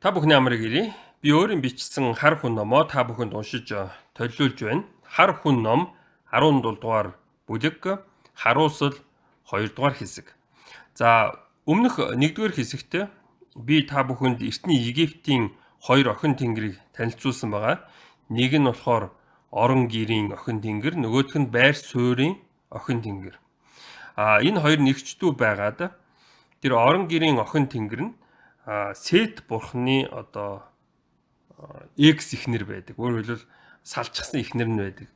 Та бүхний амрыг ирье. Би өөрийн бичсэн Хар хүн номоо та бүхэнд уншиж толиулж байна. Хар хүн ном 17 дугаар бүлэг, харуусал 2 дугаар хэсэг. За, өмнөх 1-р хэсэгт би та бүхэнд эртний Египтийн хоёр охин тэнгэрийг танилцуулсан байгаа. Нэг нь болохоор орон гэрийн охин тэнгэр, нөгөөх нь байр суурийн охин тэнгэр. А энэ хоёр нэгчдүү байгаад тэр орон гэрийн охин тэнгэр нь Сет бурхны одоо экс ихнэр байдаг. Өөрөөр хэлбэл салчихсан ихнэр нь байдаг.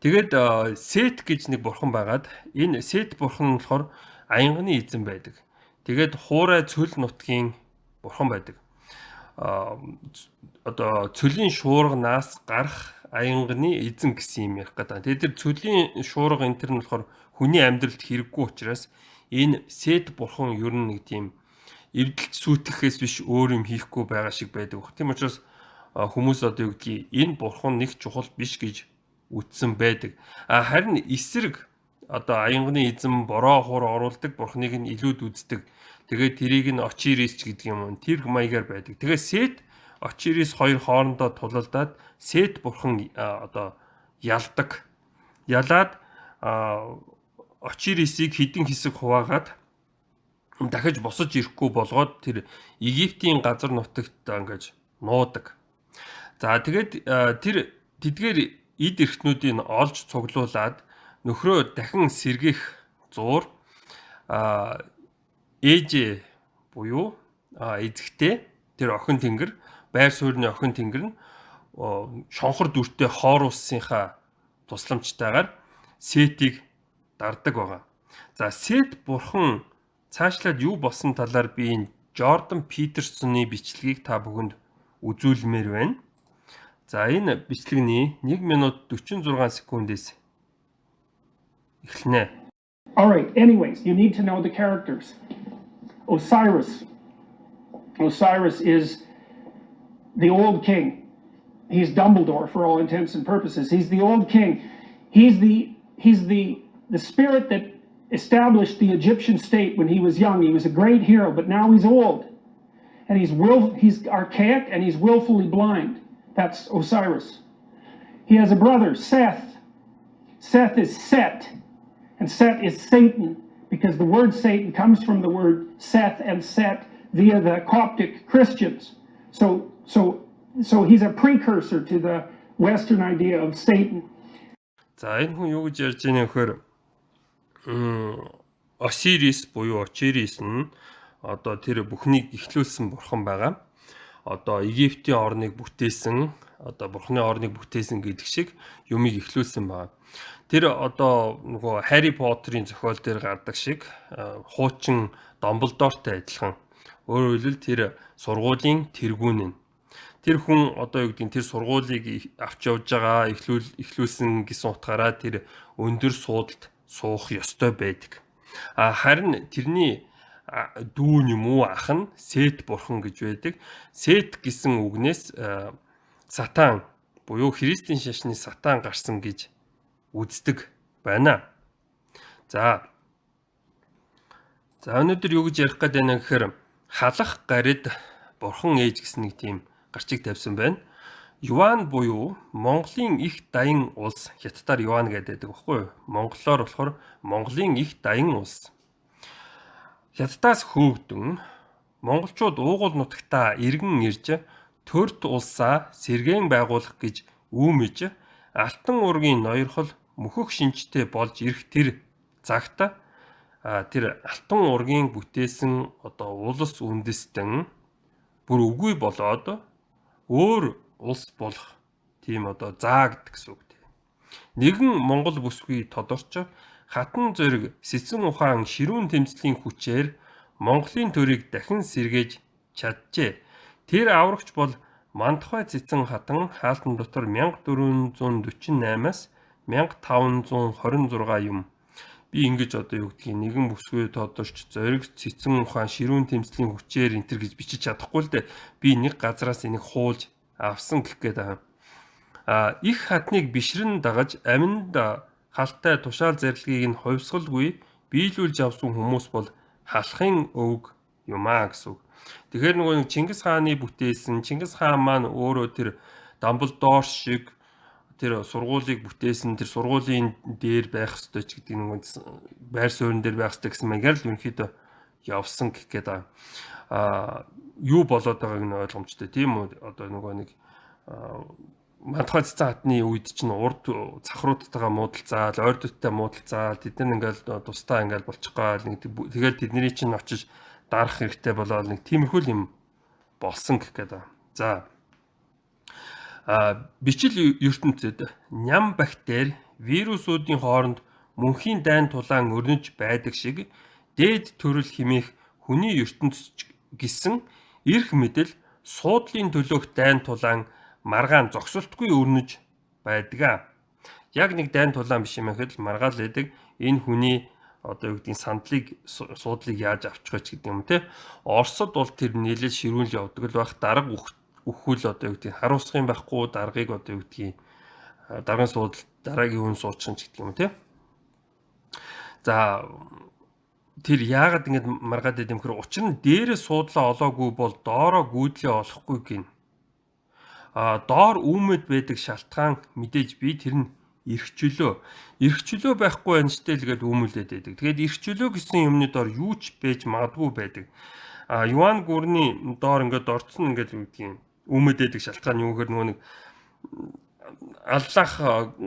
Тэгээд Сет гэж нэг бурхан байгаад энэ Сет бурхан нь болохоор аянганы эзэн байдаг. Тэгээд хуурай цөл нутгийн бурхан байдаг. Одоо цөлийн шуурганаас гарах аянганы эзэн гэсэн юм ярих гэдэг. Тэгээд тэр цөлийн шуурга энэ төр нь болохоор хүний амьдралд хэрэггүй учраас энэ Сет бурхан ер нь нэг тийм эвдэлт сүйтгэхээс биш өөр юм хийхгүй байгаа шиг байдаг. Тийм учраас хүмүүс одоо юу гэдгийг энэ бурхан нэг чухал биш гэж үтсэн байдаг. А харин эсрэг одоо аянганы эзэн бороо хур оруулдаг бурхныг нь илүүд үздэг. Тэгээд тэрийг нь Очирис ч гэдэг юм. Тэр маягаар байдаг. Тэгээд Сет Очирис хоёр хоорондоо тулалдаад Сет бурхан одоо ялдаг. Ялаад Очирисийг хідэн хэсэг хуваагаад дахиж босож ирэхгүй болгоод тэр Египтийн газар нутагт ингэж нуудаг. За, тэгээд тэр тэдгээр эд эрхтнүүдийг олж цуглуулад нөхрөө дахин сэргээх зуур ээжээ буюу эзэгтэй тэр охин тэнгэр, байр суурины охин тэнгэр нь шонхор дүртэй хоорулсынхаа тусламжтайгаар Сетийг дардаг байгаа. За, Сет бурхан цаашлаад юу болсон талаар би энэ Жордан Питерсоны бичлэгийг та бүхэнд үзүүлмээр байна. За, энэ бичлэгний 1 минут 46 секундээс эхэлнэ. All right, anyways, you need to know the characters. Osiris. Osiris is the old king. He's Dumbledore for all intents and purposes. He's the old king. He's the spirit that established the Egyptian state when he was young. He was a great hero, but now he's old. And he's archaic and he's willfully blind. That's Osiris. He has a brother, Seth. Seth is Set. And Set is Satan, because the word Satan comes from the word Seth and Set via the Coptic Christians. So he's a precursor to the Western idea of Satan. За, энэ хүн юу гэж ярьж байгаа нөхөр, Осирис буюу Очирис нь одоо тэр бүхнийг эхлүүлсэн бурхан байгаа. Одоо Египтийн орныг бүтээсэн, одоо бурхны орныг бүтээсэн гэдэг шиг юмыг эхлүүлсэн байгаа. Тэр одоо нөгөө Харри Поттерын зохиол дээр гардаг шиг хуучин Дамблдортой адилхан. Өөрөөр хэлбэл, тэр сургуулийн тэргүүн нь. Тэр хүн одоо юу гэдгийг тэр сургуулийг авч явж байгаа, эхлүүлсэн гэсэн утгаараа тэр өндөр суудалд суух ёстой байдаг. А харин тэрний дүү юм уу, ах нь Сет бурхан гэж байдаг. Сет гэсэн үгнээс сатан буюу христийн шашны сатан гарсан гэж үздэг байна. За. За, өнөөдөр юу гэж ярих гээд байна гэхээр халах гарид бурхан ээж гэсэн нэг тийм гарчиг тавьсан байна. Юан буюу Монголын их даян улс, хятадаар Юан гэдэг байхгүй юу? Монголоор болохоор Монголын их даян улс. Хятадаас хөөгдөн монголчууд уугуул нутагтаа эргэн ирж төрт улсаа сэргээн байгуулах гэж үүмэж Алтан уургийн ноёрхол мөхөх шинжтэй болж ирэх тэр цагт тэр Алтан уургийн бүтээсэн одоо улс үндэстэн бүр үгүй болоод өөр улс болох тийм одоо заагддаг гэсэн үг тийм. Нэгэн Монгол бүсгүй тодорч хатан зориг, сэцэн ухаан, ширүүн тэмцлийн хүчээр Монголын төрийг дахин сэргээж чаджээ. Тэр аврагч бол Мандахуй Цэцэн хатан, хаалтан дотор 1448-аас 1526 юм. Би ингэж одоо юу гэдгийг нэгэн бүсгүй тодорч зориг, цэцэн ухаан, ширүүн тэмцлийн хүчээр энэ төр гэж бичиж чадахгүй л дээ. Би нэг газраас энийг хуулж авсан гэх гээд байгаа. А их хатныг бишрэн дагаж аминд халтай тушаал зарилгийг нь хувьсгалгүй биелүүлж авсан хүмүүс бол халахын өвөг юм аа гэсэн үг. Тэгэхээр нөгөө нэг Чингис хааны бүтээсэн, Чингис хаан маань өөрөө тэр Дамблдор шиг тэр сургуулийг бүтээсэн, тэр сургуулийн дээр байх ёстой ч гэдэг нөгөө байр суурин дээр байх ёстой гэсэн маягаар л ерөнхийдөө явсан гэх гээд байгаа. Юу болоод байгааг нь ойлгомжтой, тийм үү? Одоо нөгөө нэг Мандухай цэцэн хатны үед чинь урд цахруудтайгаа муудалцаал, ойрдоттой муудалцаал, тэд нар ингээл тусдаа ингээл болчих гаал, нэг тэгэл тэдний чинь очиж дарах хэрэгтэй болоод нэг тиймэрхүү юм болсон гэх гээд байгаа. За, бичил ертөнцид ням бактери вирусуудын хооронд мөнхийн дайн тулаан өрнөж байдаг шиг дээд төрөл хэмээх хүний ертөнцөд гэсэн эрх мэдэл суудлын төлөөх дайн тулаан маргаан зогсолтгүй өрнөж байдаг. Яг нэг дайн тулаан биш юм гэхэд л маргаал байдаг. Энэ хүний одоо юу гэдгийг сандлыг суудлыг яаж авчих вэ гэдэг юм те. Оросд бол тэр нийлэл ширүүн л явдаг л байх. Дарга өхөл одоо юу гэдгийг харуулсах юм байхгүй, даргаыг одоо юу гэдгийг даргын суудал дараагийн хүн суучихна ч гэдэг юм те. За, тэр яагаад ингэж маргаад байд юм гэхээр учир нь дээрээ суудлаа олоогүй бол доороо гүйдлээ олохгүй гин. Доор үүмэд байдаг шалтгаан мэдээж би тэр нь эрх чөлөө. Эрх чөлөө байхгүй анжтай л гээд үүмэлээд байдаг. Тэгээд эрх чөлөө гэсэн юмны доор юу ч байж магадгүй байдаг. Юан гүрний доор ингээд орцсон ингээд юу гэдгийг үүмэд байдаг шалтгаан юу гэхээр нөгөө нэг Аллах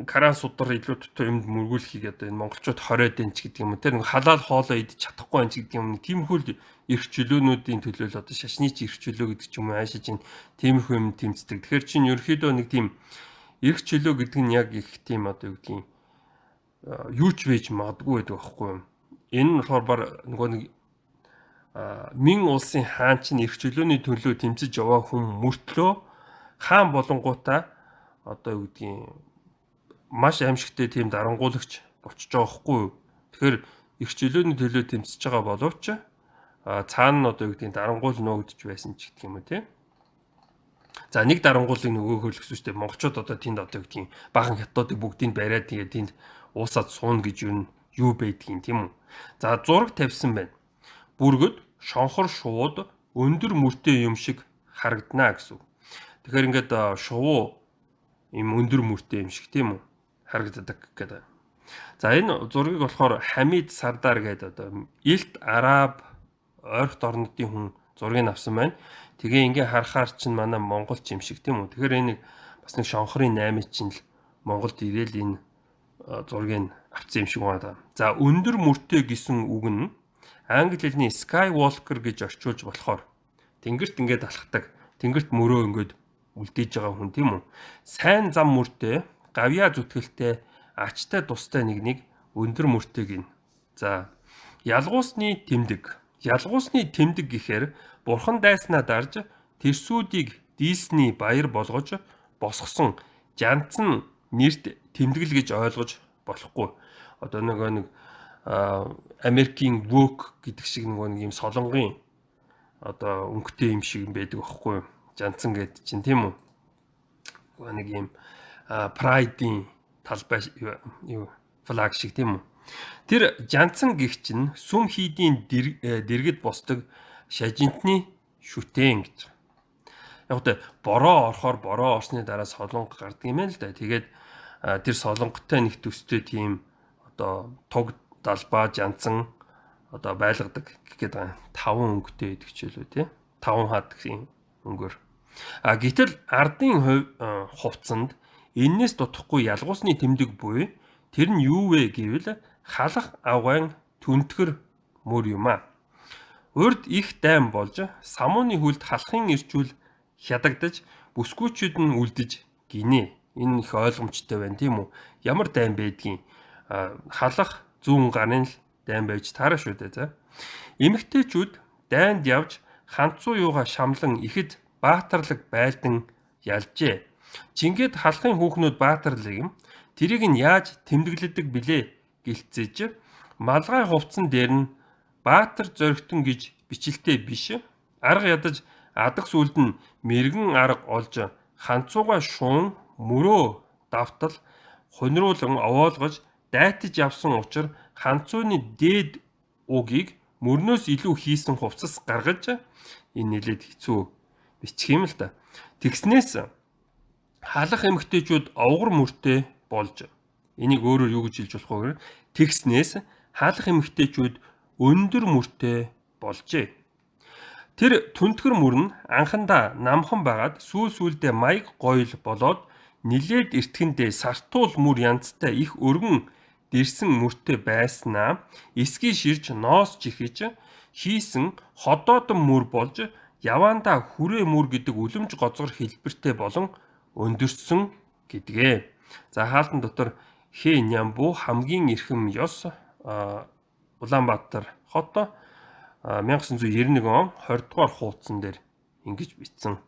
Коран судар илүү дутуу юмд мөргүүлэхийг одоо энэ монголчууд хориод энэ ч гэдэг юм уу, тэр нэг халаал хоолоо идэж чадахгүй энэ ч гэдэг юм, тиймэрхүү л эрх чөлөөнүүдийн төлөө л одоо шашны ч эрх чөлөө гэдэг ч юм уу аашиж энэ тиймэрхүү юм тэмцдэг. Тэгэхээр чинь ерөөхдөө нэг тийм эрх чөлөө гэдэг нь яг их тийм одоо юу гэдгийг юу ч байж магадгүй байдаг байхгүй юу. Энэ нь болохоор бар нөгөө нэг Мин улсын хаан чинь эрх чөлөөний төлөө тэмцэж яваа хүн мөртлөө хаан болонгуудаа одоо юу гэдгийг маш аимшигтэй тийм дарангуулагч болчихж байгаа байхгүй юу. Тэгэхээр эрх чөлөөний төлөө тэмцэж байгаа боловч цаана нь одоо юу гэдгийг дарангуул нуугдж байсан ч гэх юм уу тийм. За, нэг дарангуулыг нөгөөхөө л гэсэн чинь монголчууд одоо тэнд одоо юу гэдгийг баахан хятадуудыг бүгдийг бариад тэгээд тэнд уусаад сууна гэж юу байдгийг тийм үү. За, зураг тавьсан байна. Бүргэд шонхор шууд өндөр мөртэй юм шиг харагданаа гэсэн үг. Тэгэхээр ингээд шувуу юм өндөр мөртэй юм шиг тийм үү харагддаг гэдэг. За, энэ зургийг болохоор Хамид Сардар гэдэг одоо Илт Араб ойрхот орнуудын хүн зургийг авсан байна. Тэгээ ингээ харахаар чинь манай монголч юм шиг тийм үү. Тэгэхээр энэ бас нэг шонхорын 8 чинь л Монголд ирээл энэ зургийг авсан юм шиг байна. За, өндөр мөртэй гэсэн үг нь англи хэлний Skywalker гэж орчуулж болохоор тэнгэрт ингээд алхдаг. Тэнгэрт мөрөө ингээд үлдээж байгаа хүн тийм үү. Сайн зам мөртэй, гавьяа зүтгэлтэй, ачтай тустай нэг нэг өндөр мөртэй гин. За, ялгуусны тэмдэг. Ялгуусны тэмдэг гэхээр бурхан дайснаа дарж тэрсүүдийг дийсний баяр болгож босгосон жанцсан нэрт тэмдэглэл гэж ойлгож болохгүй. Одоо нөгөө нэг Америкийн woke гэдэг шиг нөгөө нэг юм солонгын одоо өнгөтэй юм шиг юм байдаг байхгүй юу? Жанцсан гэдэг чинь тийм үү? Нөгөө нэг юм pride-ийн талбай юу флаг шиг тийм үү? Тэр жанцсан гих чинь сүм хийдийн дэргэд босдог шажинтны шүтэн гэж. Яг үгүй бороо орохоор бороо орсны дараа солонго гардаг юм байна л да. Тэгээд тэр солонготой нэг төстэй тийм одоо туг далбаа жанцсан одоо байлгадаг гэх гээд байгаа. Таван өнгөтэй гэдэг ч үлээ тий. Таван хад гэсэн өнгөөр. А гэтэл ардын хувцсанд эннээс дутхгүй ялгуусны тэмдэг буй тэр нь юу вэ гэвэл халах авгаан түнтгэр мөр юм а. Урд их дайн болж самууны хүлд халахын ирчүүл хядагдаж бүсгүүчүүд нь үлдэж гинэ. Энэ их ойлгомжтой байна тийм үү? Ямар дайн байдгийг халах зүүн гарын л дайн байж таараа шүү дээ за. Эмэгтэйчүүд дайнд явж ханцуу юугаа шамлан ихэд баатарлаг байлдан ялжээ. Чингээд халахын хүүхнүүд баатарлаг юм. Тэрийг нь яаж тэмдэглэдэг билээ гэлцээж малгай хувцсан дээр нь баатар зоригтон гэж бичлэлтэй биш. Арга ядаж адаг сүлд нь мэрэгэн арга олж ханцууга шуун мөрөө давтал хунируулан овоолгож дайтаж явсан учир ханцууны дээд угийг мөрнөөс илүү хийсэн хувцас гаргаж энэ нэлээд хэцүү бичих юм л да. Тэгснээс халах эмэгтэйчүүд овгор мөртэй болж энийг өөрөөр юу гэж хэлж болох вэ гэхээр тэгснээс халах эмэгтэйчүүд өндөр мөртэй болжээ. Тэр түнтгэр мөр нь анхандаа намхан байгаад сүүл сүүлдээ маяг гоёл болоод нилээд эртгэндээ сартуул мөр янзтай их өргөн дэрсэн мөртэй байснаа эсгий ширж ноос чихэж хийсэн ходоодон мөр болж яваандаа хүрээ мөр гэдэг үлэмж гозгор хэлбэртэй болон өндөрсөн гэдгээ. За хаалтан дотор Хэ Нямбу хамгийн эрхэм ёс Улаанбаатар хот 1991 он 20 дугаар хуудсан дээр ингэж бичсэн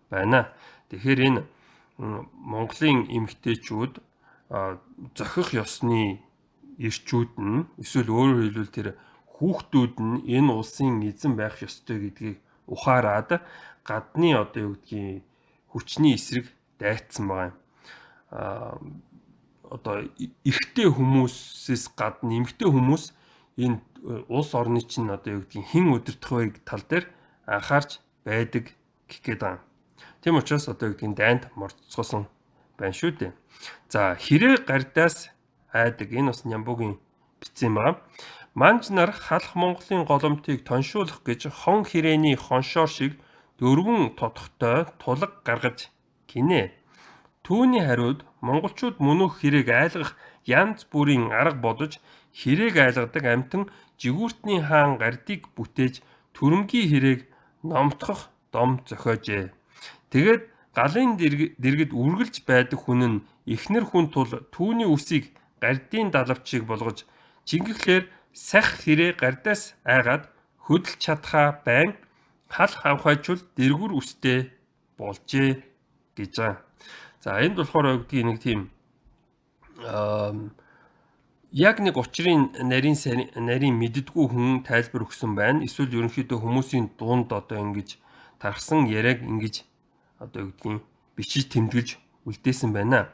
байна. Тэгэхээр энэ Монголын эмэгтэйчүүд зохих ёсны эрчүүд нь эсвэл өөрөөр хэлбэл тэр хүүхдүүд нь энэ улсын эзэн байх ёстой гэдгийг ухаарад гадны одоо юу гэдгийг хүчний эсрэг дайцсан байгаа юм. Одоо эрэгтэй хүмүүсээс гадна эмэгтэй хүмүүс энэ улс орны чинь одоо юу гэдгийг хэн удирдах вэ тал дээр анхаарч байдаг гэх гээд байгаа. Тийм учраас одоо юу гэдгийг дайнд мордцгоосон байна шүү дээ. За хэрэг гардаас айдаг. Энэ бас Нямбугийн бичсэн юм байна. Манж нар халах Монголын голомтыг тоншуулах гэж хон хэрээний хоншоор шиг дөрвөн тодхтой тулаг гаргаж гинэ. Түүний хариуд монголчууд мөнөөх хэрээг айлгах янз бүрийн арга бодож хэрээг айлгадаг амьтан жигүүртний хаан гардыг бүтээж түрэмгий хэрээг номтгох дом зохиожээ. Тэгээд галын дэргэд үргэлж байдаг хүн нь эхнэр хүн тул түүний үсийг гардын далавчийг болгож чингэхлээр сах хэрээ гардаас айгаад хөдөлж чадхаа байн халах авхайчул дэргүр үстэй болжээ гэж байгаа. За энд болохоор өгдгийг нэг тийм яг нэг учрын нарийн мэддэггүй хүн тайлбар өгсөн байна. Эсвэл ерөнхийдөө хүмүүсийн дунд одоо ингэж тархсан яриаг ингэж одоо юу гэдгийг бичиж тэмдэглэж үлдээсэн байна.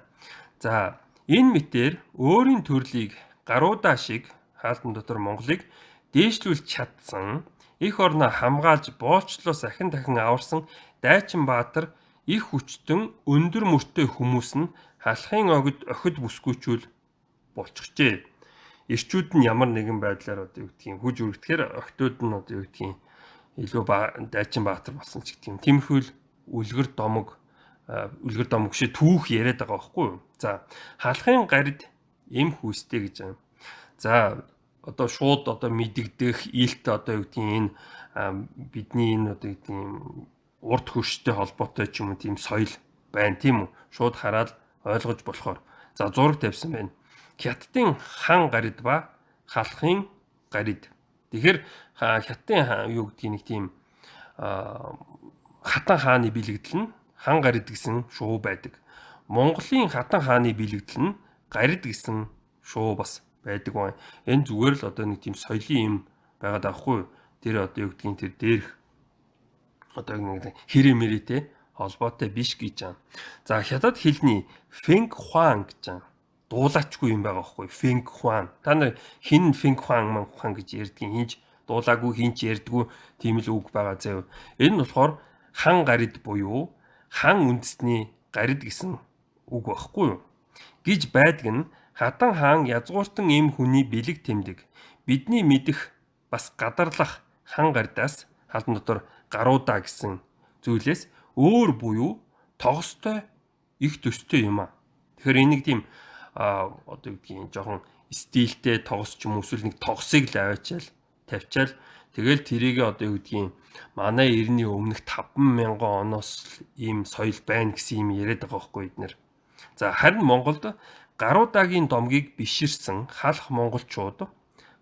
За энэ мэтээр өөрийн төрлийг гаруудаа шиг хаалтан дотор Монголыг дээшлүүлж чадсан эх орноо хамгаалж боолчлоос ахин дахин аварсан Дайчин Баатар их хүчтэн өндөр мөртэй хүмүүс нь халахын огид охид бүсгүйчүүл болчихжээ. Ирчүүд нь ямар нэгэн байдлаар одоо юу гэдгийг хүж өргөдөхээр охтууд нь одоо юу гэдгийг илүү Дайчин Баатар болсон ч гэдэг юм. Тиймэрхүү л үлгэр домог шиг түүх яриад байгаа байхгүй юу? За халахын гарид эм хүүстэй гэж юм. За одоо шууд одоо мэдэгдэх илт одоо юу гэдгийг энэ бидний энэ одоо гэдгийг урд хөрштэй холбоотой ч юм уу тийм соёл байна тийм үү? Шууд хараад ойлгож болохоор. За зураг тавьсан байна. Хятадын хан гарид ба халахын гарид. Тэгэхээр хятадын юу гэдгийг нэг тийм хатан хааны бэлэгдэл нь хан гарид гэсэн шувуу байдаг. Монголын хатан хааны бэлэгдэл нь гарид гэсэн шувуу бас байдаг байна. Энэ зүгээр л одоо нэг тийм соёлын юм байгаад байхгүй юу? Тэр одоо юу гэдгийг тэр дээрх одоо нэг хэрэг мэрэтэй холбоотой биш гэж байна. За хятад хэлний Фэнг Хуан гэж байна. Дуулаачгүй юм байгаа байхгүй Фэнг Хуан. Та нар хин Фэнг Хуан ман Хуан гэж ярьдгийн хинч дуулаагүй хинч ярьдгүй тийм л үг байгаа заяа. Энэ нь болохоор хан гарид буюу хан үндэсний гарид гэсэн үг байхгүй юу? Гэж байдаг нь хатан хаан язгууртан им хүний бэлэг тэмдэг. Бидний мэдэх бас гадарлах хан гардаас хаалт дотор гаруудаа гэсэн зүйлээс өөр буюу тогстой их төстэй юм а. Тэгэхээр энийг тийм одоо юу гэдгийг жоохон стилтэй тогс ч юм уу эсвэл нэг тогсыг л аваачаал тавьчаал тэгэл тэрийг одоо юу гэдгийг манай эртний өмнөх 5000 оноос ийм соёл байна гэсэн юм яриад байгаа байхгүй эднэр. За харин Монголд гаруудагийн домгийг биширсэн халах монголчууд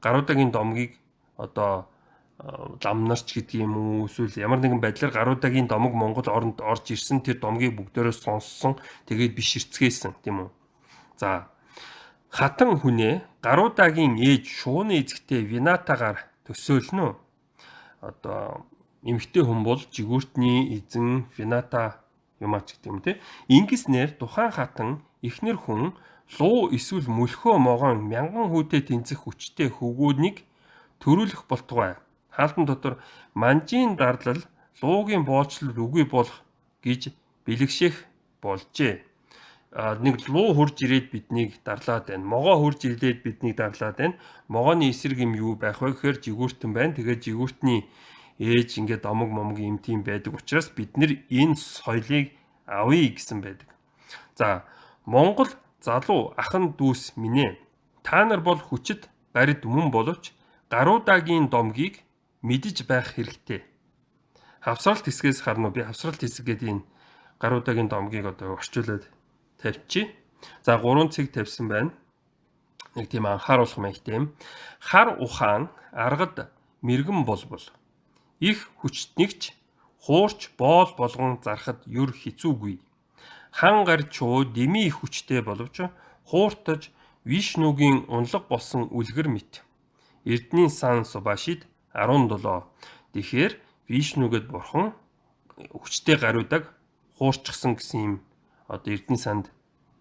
гаруудагийн домгийг одоо ламнарч гэдэг юм уу эсвэл ямар нэгэн байдлаар гаруудагийн домог Монгол оронд орж ирсэн тэр домгийг бүгдээрээ сонссон тэгээд биширцгээсэн тийм үү. За хатан хүнээ гаруудагийн ээж шууны эзэгтэй Винатагаар төсөөлнө. Одоо эмэгтэй хүн бол жигүүртний эзэн Вината юмаач гэдэг юм те. Ингэснээр тухайн хатан эхнэр хүн луу эсвэл мөлхөө могоон мянган хүүтэй тэнцэх хүчтэй хөвгүүнийг төрүүлэх болтугай. Хаалтан дотор манжийн дарлал луугийн боолчлол үгүй болох гэж бэлэгшээх болжээ. Нэг луу хурж ирээд биднийг дарлаад байна. Могоо хурж ирээд биднийг дарлаад байна. Могооны эсрэг юм юу байх вэ гэхээр жигүүртэн байна. Тэгээд жигүүртний ээж ингээд домог момог юм тийм байдаг учраас бид нэр энэ соёлыг авъя гэсэн байдаг. За, Монгол залуу ахан дүүс минь ээ. Та нар бол хүчит гарид мөн боловч гаруудагийн домгийг мэдэж байх хэрэгтэй. Хавсралт хэсгээс харна уу? Би хавсралт хэсэг гэдэг энэ гаруудагийн домгийг одоо орчуулад тавьчих. За, 3 цэг тавьсан байна. Нэг тийм анхааруулах маягтай юм. Хар ухаан аргад мэрэгэн болбол их хүчтнэгч хуурч боол болгон зархад юр хэцүүгүй. Хан гарчуу дэмий их хүчтэй боловч хууртаж Вишнугийн унлаг болсон үлгэр мэт. Эрдний сан Субашид 17. Тэгэхээр Вишнүгэд бурхан хүчтэй гаруудаг хуурчихсан гэсэн юм одоо Эрдний санд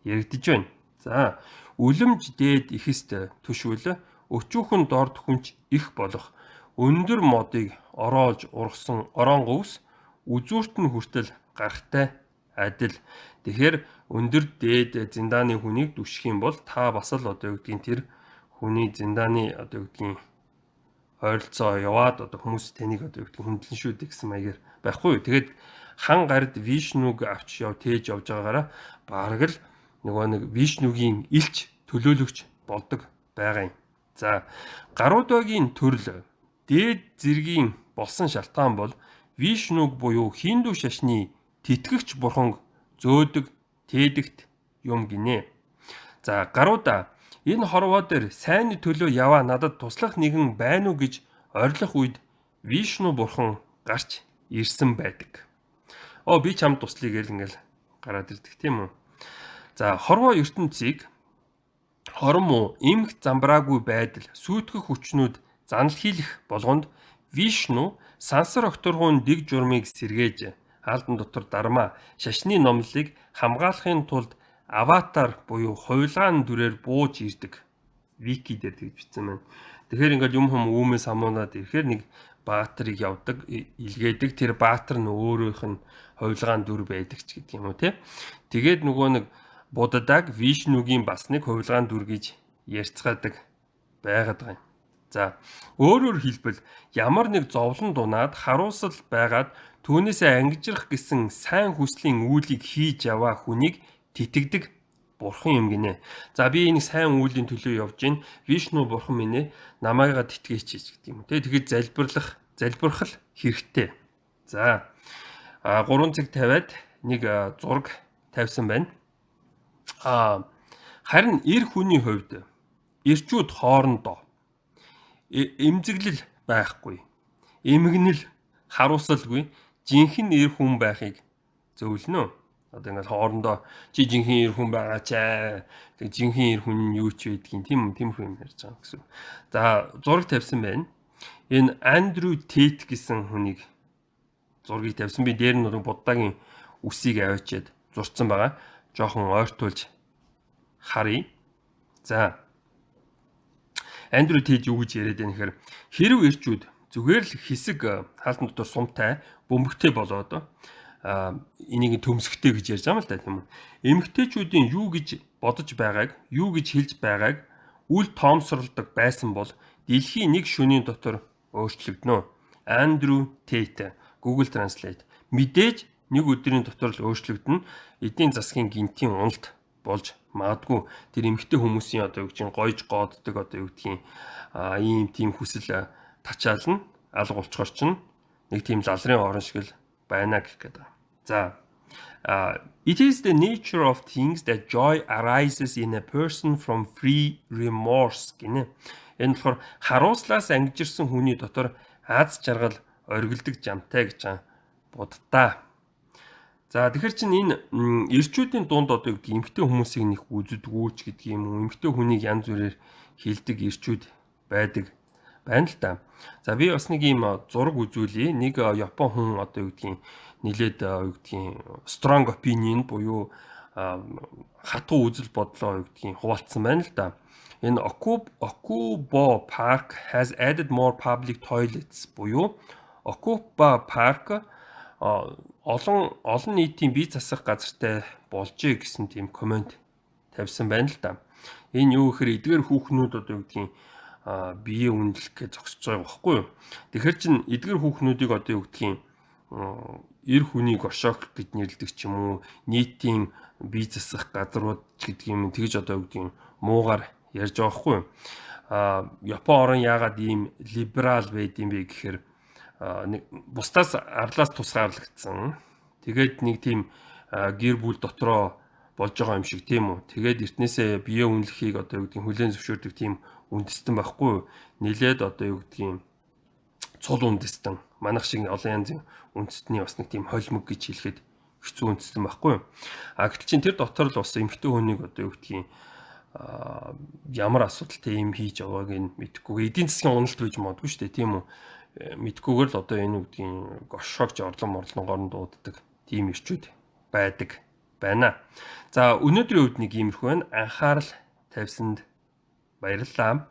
яригдж байна. За, үлэмж дээд ихэст төшвөл өчүүхэн дорд хүнч их болох өндөр модыг ороолж ургасан ороон говьс үзүүрт нь хүртэл гарахтай адил. Тэгэхээр өндөр дээд зиндааны хүнийг дүших юм бол та бас л одоо юу гэдгийг тэр хүний зиндааны одоо юу гэдгийг ойролцоо яваад одоо хүмүүс таныг одоо юу гэдгийг хүндлэн шүү дээ гэсэн маягаар байхгүй юу. Тэгээд хан гард Вишнүг авч яв тээж явж байгаагаараа бараг л нөгөө нэг Вишнүгийн элч төлөөлөгч болдог байгаа юм. За, гаруудаагийн төрөл дээд зэргийн болсон шалтгаан бол Вишнүг буюу хиндүү шашны тэтгэгч бурханг зөөдөг тээдэгт юм гинэ. За, гаруудаа энэ хорвоо дээр сайнны төлөө яваа надад туслах нэгэн байна уу гэж орилох үед Вишну бурхан гарч ирсэн байдаг. Оо, би чамд туслая гэл ингээл гараад ирдэг тийм үү. За, хорвоо ертөнцийг хорон муу эмх замбраагүй байдал сүйтгэх хүчнүүд занал хийлэх болгонд Вишну сансар огторгуун дэг журмыг сэргээж хаалдан дотор дарма шашны номлолыг хамгаалахын тулд аватар буюу хувилгаан дүрээр бууж ирдэг. Вики дээр тэгж бичсэн байна. Тэгэхээр ингээл юм хүм үүмээс хамуунаад ирэхээр нэг баатрыг явдаг, илгээдэг. Тэр баатар нь өөрөөх нь хувилгаан дүр байдаг ч гэдэг юм уу те. Тэгээд нөгөө нэг Буддаг Вишнүгийн бас нэг хувилгаан дүр гэж ярьцгаадаг байгаад байгаа юм. За, өөрөөр хэлбэл ямар нэг зовлон дунаад харуусал байгаад түүнээсээ ангижрах гэсэн сайн хүслийн үйлийг хийж яваа хүнийг тэтгэдэг бурхан юм гинэ. За, би энэ сайн үйлийн төлөө явж гин Вишну бурхан минь ээ намайгаа тэтгэеч гэдэг юм. Тэ, тэгэхэд залбирлах залбирах л хэрэгтэй. За, 3 цэг тавиад нэг зураг тавьсан байна. Харин эр хүний хувьд эрчүүд хоорондоо эмзэглэл байхгүй. Эмгэнэл харуусалгүй жинхэнэ эр хүн байхыг зөвлөнө. Одоо ингээл хоорондоо чи жинхэнэ эр хүн байгаа ч аа. Тэг жинхэнэ эр хүн юу ч байдгийг тийм тиймэрхүү юм ярьж байгаа гэсэн. За, зураг тавьсан байна. Энэ Андрю Тейт гэсэн хүнийг зургийг тавьсан. Би дээр нь Буддагийн үсийг аваачаад зурцсан байгаа. Жохон ойртуулж харъя. За, Андрю Тейт юу гэж яриад байна гэхээр хэрв эрчүүд зүгээр л хэсэг хаалтан дотор сумтай бөмбөгтэй болоод энийг төмсгтэй гэж ярьж байгаа юм л да, тийм үү. Эмэгтэйчүүдийн юу гэж бодож байгааг, юу гэж хэлж байгааг үл тоомсорлдог байсан бол дэлхийн нэг шөнийн дотор өөрчлөгдөнө. Андрю Тейт, Google Translate. Мэдээж нэг өдрийн дотор л өөрчлөгдөнө. Эдийн засгийн гинтийн уналт болж магадгүй. Тэр эмэгтэй хүмүүсийн одоо юу гэж гойж гооддог одоо юу гэдгийг ийм тийм хүсэл тачаална алга болцохоор чинь нэг тийм лалрын орон шиг л байна гэх гээд байгаа. За, it is the nature of things that joy arises in a person from free remorse гинэ. Энэ болохоор харуулслаас ангижирсан хүний дотор аз жаргал оргилдог жамтай гэж байгаа Будда. За, тэгэхээр чин энэ эрчүүдийн дунд одоо юу гэдэг эмэгтэй хүмүүсийг нэх үздэггүй ч гэдэг юм уу, эмэгтэй хүнийг янз бүрээр хилдэг эрчүүд байдаг байна л да. За, би бас нэг ийм зураг үзүүлье. Нэг Япон хүн одоо юу гэдгийг нилээд юу гэдгийг strong opinion буюу хатуу үзэл бодлоо юу гэдгийг хуваалцсан байна л да. Энэ Okubo Park has added more public toilets буюу Okuba Park олон олон нийтийн бие засах газартай болжээ гэсэн тийм comment тавьсан байна л да. Энэ юу гэхээр эдгээр хүүхнүүд одоо юу гэдгийг бие үнэлэх гэж зогсож байгаа байхгүй юу. Тэгэхээр чин эдгээр хүүхнүүдийг одоо юу гэдгийг эр хүний горшок гэж нэрлэдэг ч юм уу, нийтийн бие засах газрууд ч гэдэг юм, тэгж одоо юу гэдгийг муугаар ярьж байгаа байхгүй юу. Япон орон яагаад ийм либерал байд юм бэ гэхээр нэг бусдаас арлаас тусгаарлагдсан. Тэгээд нэг тийм гэр бүл дотроо болж байгаа юм шиг, тийм үү. Тэгээд эртнээсээ бие үнэлэхийг одоо юу гэдгийг хүлээн зөвшөөрдөг тийм үндэстэн байхгүй юу. Нилээд одоо юу гэдгийг цул үндэстэн, манайх шиг олон янзын үндэстний бас нэг тийм холимог гэж хэлэхэд хэцүү үндэстэн байхгүй юу. А гэтэл чин тэр дотор л бас эмэгтэй хүнийг одоо юу гэдгийг ямар асуудалтай юм хийж байгааг нь мэдэхгүй. Эдийн засгийн уналт байж магадгүй шүү дээ, тийм үү. Мэдэхгүйгээр л одоо энэ үгдгийн горшоогч орлон морлонгоор нь дууддаг тийм эрчүүд байдаг байна. За, өнөөдрийн хувьд нэг иймэрхүү байна. Анхаарал тавьсанд баярлалаа.